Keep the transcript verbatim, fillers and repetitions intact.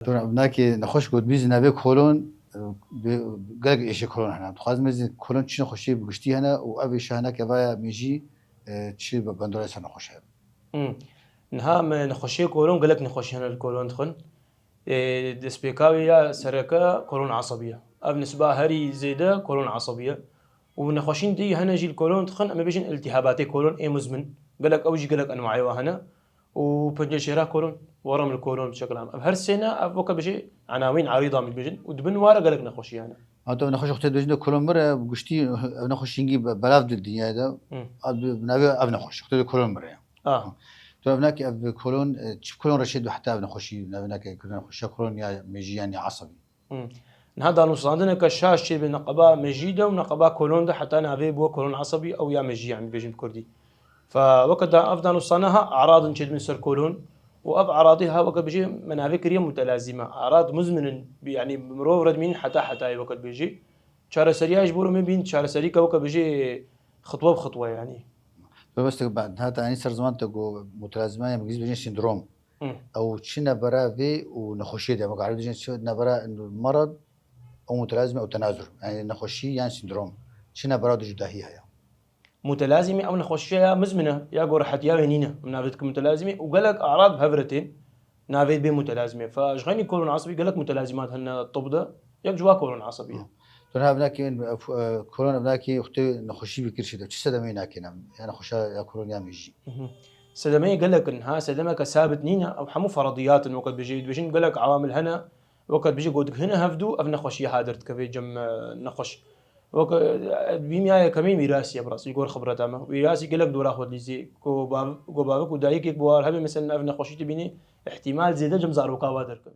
Dora, binakê nexweş got bîz navê kolon, e, bi-, gelek êşê kolon hene. Dixwazim ez kolon çi nexweşî bi giştî hene û ev êşa hene ke vaya mêjî, e, çi be-, bendorê ser nexweş heye. Hmm. Niha me nexweşiyê kolon, gelek nexweşî hene li kolon dixwin. E, destpêka wê ya sereke kolon asabî ye. Ev nisba herî zêde kolon asabî ye. Û nexweşîn dî hene jî li kolon dixwin, em ê bêjin iltîhabatê kolon ê muzmin. Gelek ew jî gelek enwayê wa hene. Û penceşêra kolon, werem li kolon bi şekil am. Ev her sê ne, ev weke bêjê enawîn erîda min bêjin. Û di bin ware gelek nexweşî hene. Hatta ev nexweş wextê dibêjin de kolon mir e, bi giştî ev nexweş hingî be-, belav di dinyayê de. Hmm. Ev bi, bi navê ev nexweş, wextê de kolon mir e. Ah. Tu ev nakî ev kolon, e, çi kolon reşê du heta ev nexweşî, navê nakî kirine nexweşiya kolon ya mêjî yan ya asabî. Hmm. Niha danûstandineke şaş çêbe neqeba mejî de û neqeba kolon de heta navê bû kolon asabî ew ya mejî, yanî bêjin bi kurdî. Fe weke da ev danûstane ha eradin çêdibin ser kolon û ev eradî ha weke bijê me navê kiriye mutelazîme. Erad muzminin, yanî bi mirov re dimînin heta hetayê weke dibêjî. Çareseriya ji bo me bîn çareserî ke weke bijê xitwe bi xitwe yanî. Mebestek heta yanî ser ziman te ku mutelazîme ya bi îngilîzî bêjin sîndrom. Hmm. Ew çi nebera vê û nexweşiyê de, wek ereb dibêjin çi nebera merad, ew mutelazîme ew tenazur. Yanî nexweşî yan sîndrom. Çi nebera du cudahî heye. Mutelazîmî ew nexweşiya ya mizmin e, ya ku rehetiya wê nîne. Em navê dikin mutelazîmî û gelek erad bi hev re tên navê bê mutelazîmê. Fe ji xeynî kolon asibî gelek mutelazîmat hene tib de. Yek ji wa kolon asibî ye. Tu niha binakî, e, kolon binakî wextê nexweşî bikir çi de. Çi sedemeyê nakîne? Ya nexweşa ya kolon ya mêjî. Mhm. Sedemeyê gelek in. Ha, sedemeke sabit nîne. Ew hemû ferediyat in, weke dibêjî, dibêjin gelek ewamil hene. Weke dibêjî ku dighine hevdû ev nexweşiye ha derdikeve cem, e, nexweş. Weke, e, bîmiya yekemîn wîrasî ye bi rastî, ji gor xibreta me. Wîrasî gelek dora xwe dilîzî. Ku bav-, ku bavik û dayikek bi war hebe, mesela ev nexweşî tu bînî, îhtîmal zêde cem zaroka wa derkeve.